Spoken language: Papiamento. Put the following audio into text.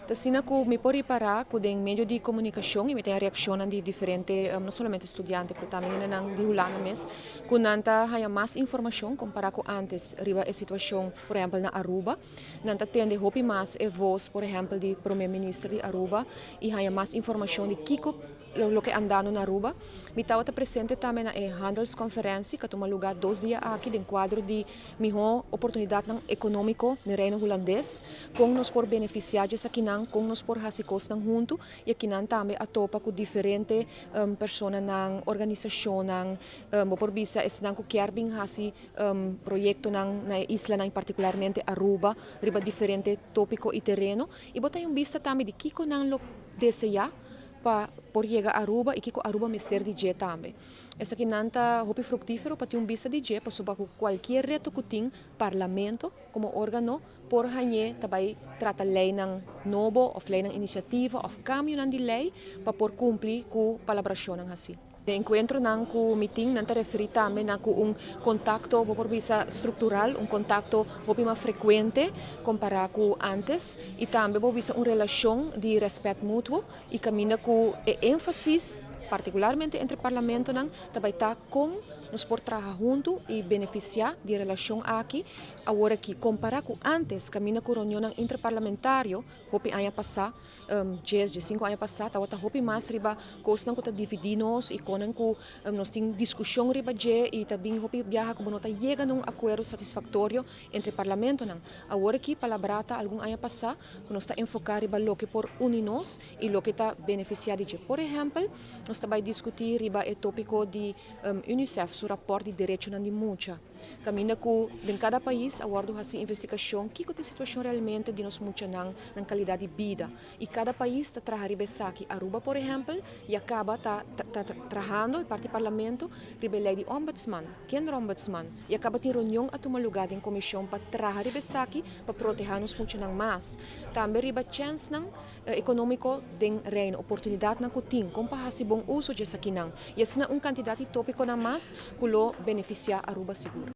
Asina ku mi por ripará ku den medio di komunikashon i mi tin reakshonnan di diferente, no solamente studiante, pero tambe hendenan di Hulanda mes, ku nan ta haña mas informashon kompará ku antes riba e situashon, por ehèmpel na Aruba. Nan ta tende hopi mas e voz, por ehèmpel, di promé minister di Aruba i haña mas informashon di kiko loke andando na Aruba. Mi tabata presente tambe na e handelsconferentie ku a tuma lugá 2 dia aki den kuadro di mihó oportunidatnan ekonómiko den Reino Hulandes, kon nos por benefisiá di esakinan, kon nos por hasi kosnan huntu, i akinan tambe a topa ku diferente personanan, organisashonnan, bo por bisa esnan ku kier bin hasi proyektonan na e islanan, partikularmente Aruba, riba diferente tópiko i tereno. I bo tin un bista tambe di kiko nan lo deseá pa por yega Aruba i kiko Aruba mester di dje tambe. Esakinan ta hopi fruktífero pa tin un bista di dje, pasobra ku kualke reto ku tin parlamento komo órgano por hañ'é tambe trata leinan nobo òf leinan inisiativa òf kambionan di lei pa por kumpli ku palabrashonnan asina. E enkuentronan ku mi tin nan ta referí tambe na ku un kontakto, bo por bisa, struktural, un kontakto hopi mas frekuente kompará ku antes i tambe bo bisa un relashon di rèspèt mutuo i kaminda ku e énfasis partikularmente entre parlamentonan tambe ta kon nos por traha huntu i benefisiá di relashon aki awor aki kompará ku antes, kaminda ku reunionnan interparlamentario hopi aña pasá, 10, 15 aña pasá, tabata hopi mas riba kosnan ku ta dividí nos i kon ku nos tin diskushon riba dje i tambe hopi biaha ku no ta yega na un akuerdo satisfaktorio entre parlamentonan. Awor aki palabrá ta algun aña pasá ku nos ta enfoká riba loke por uni nos i loke ta benefisiá di dje. Por ehèmpel, nos ta bai diskutí riba e tópiko di UNICEF, su rapòrt di derechonan di mucha. Kaminda ku den kada pais a wòrdu hasi investigashon kiko ta e situashon realmente di nos muchanan nan kalidat di bida. I kada pais ta traha riba esaki. Aruba, por ehèmpel, ya kaba ta trahando parti parlamento riba e lei di ombudsman, kinderombudsman. Ya kaba tin reunion a tuma lugá den komishon pa traha riba esaki pa protehá nos muchanan mas. Tambe riba chènsnan ekonómiko den Reino, oportunidatnan ku tin, kon pa hasi bon uso di esakinan. I asina un kantidat di tópikonan mas ku lo benefisiá Aruba sigur.